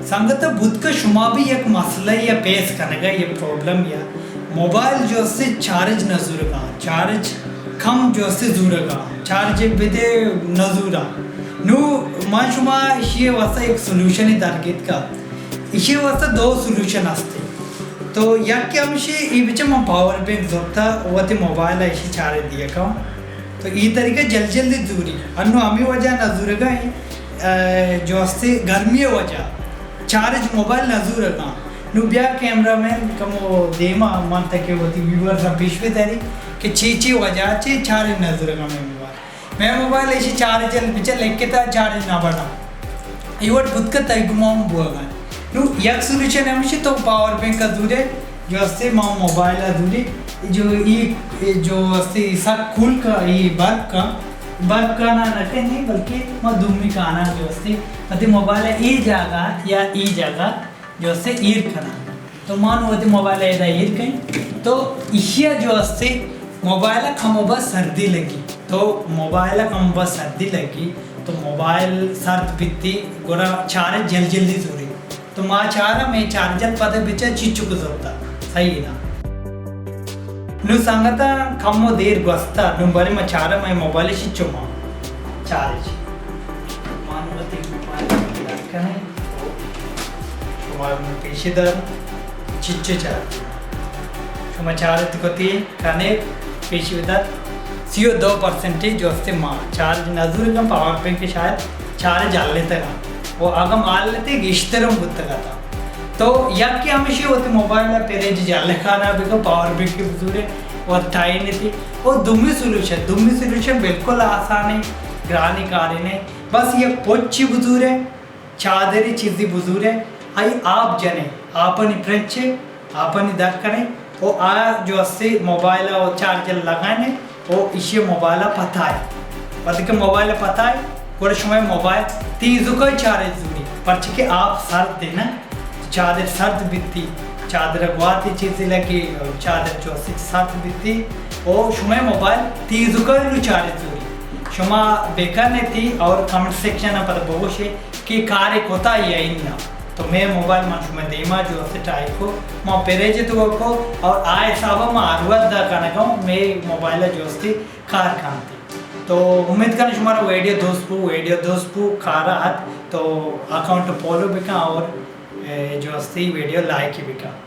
سنگت، بوت کہ شما بھی یک مسئلہ یا پیس کنگا، یا پرابلم، یا موبائل جو استے چارج نہ زورگا، چارج کم جو استے زورگا، چارج بدے نہ زورا۔ نو ما شما اشی واسطہ یک سولوشن درگیت کا۔ اشی واسطہ دو سولوشن استے۔ تو یک کہ ہمشی ای بچے من پاور بینک زورتا وتی موبائل اشی چارج دیا کا۔ تو ای طریقہ جل جلدی زوری۔ انو ہمیں وجہ نہ زورگا اے، جو استے گرمی وجہ چارج موبائل نہ زورگا۔ نو بیا کیمرہ مین کمو دیما من تکے وتی ویورز پیش بہ داری کہ چی چی وجہ چے چارج نہ زورگا میں موبائل۔ میں موبائل ایشی چارج ال بچا لکھتا چارج نہ بڑا۔ ای وٹ بوت کہ تئی گمان بوگا۔ نو یک سولوشن ہمشی تو پاور بینک کا زورے، جو استے ما موبائل ء دوری، جو ای، جو استے سک کول کا، ای برف کا، برف کا نہ نہ کہیں، بلکہ ما دومی کانا جو استے، پتی موبائل ء ای جاگہ یا ای جاگہ جو استے ایر کنا۔ تو ما نو وتی موبائل ء ادا ایر کہیں۔ تو ایشیا جو استے موبائل ء کم و بس سردی لگی۔ تو موبائل ء کم و بس سردی لگی۔ تو موبائل سرد بیتی، گڑا چارج جل جلدی زوری۔ تو ما چارا میں چارجر پدا بچا چیچو کو زرتا۔ صحیح نا۔ نو سنگتا کم و دیر گوستا، نو بارے ما چارا میں موبائل چیچو ما چارج۔ ما نو تی موبائل کنیں۔ شما پیشی در چیچو چارج۔ شما چارج کتی کنے پیشی بدات سی و دو پرسنٹی جو استے ما چارج نزور کن پاور بینک شاید چارج ہلتگا و اگم ہلتے گیشترم بوتگا تا۔ تو یکی ہمشی وتی موبائل ء پریج جالکانا بکن پاور بینک بزورے و ٹائم تی۔ و دومی سولوشن، دومی سولوشن بالکل آسانے، گرانی کارے نے، بس یک پچی بزورے، چادری چیزی بزورے، آئی آپ جنے، آپانی پرنچے، آپانی در کنے، او آ جو استے موبائل ء چارج لگانے، او ایشی موبائل ء پتائے۔ وقتی کہ موبائل ء پتائے، گڑا شما موبائل تیزوکا چارج زوری، پرچہ کہ آپ سرد دینا، چادر سرد بیتی، چادر گواتی چیزی لگی، چادر جو استے سرد بیتی، او شما موبائل تیزوکا نو چارج زوری۔ شما بکنے تی اور کمنٹ سیکشن ء پتہ بگوشے کہ کارے کتا یا اناں۔ تو مئے موبائل من شمئے دیما جو استے ٹرائی کو، ما پریج تو کو اور آ حسابا ما ہر وقت دا کنگا ہوں، مئے موبائل جو استے کار کنتی۔ تو امید کناں شمارا ویڈیو دوست بو، ویڈیو دوست بو کارا ات تو اکاؤنٹ فالو بکن اور، اے، جو استے ویڈیو لائک بکن۔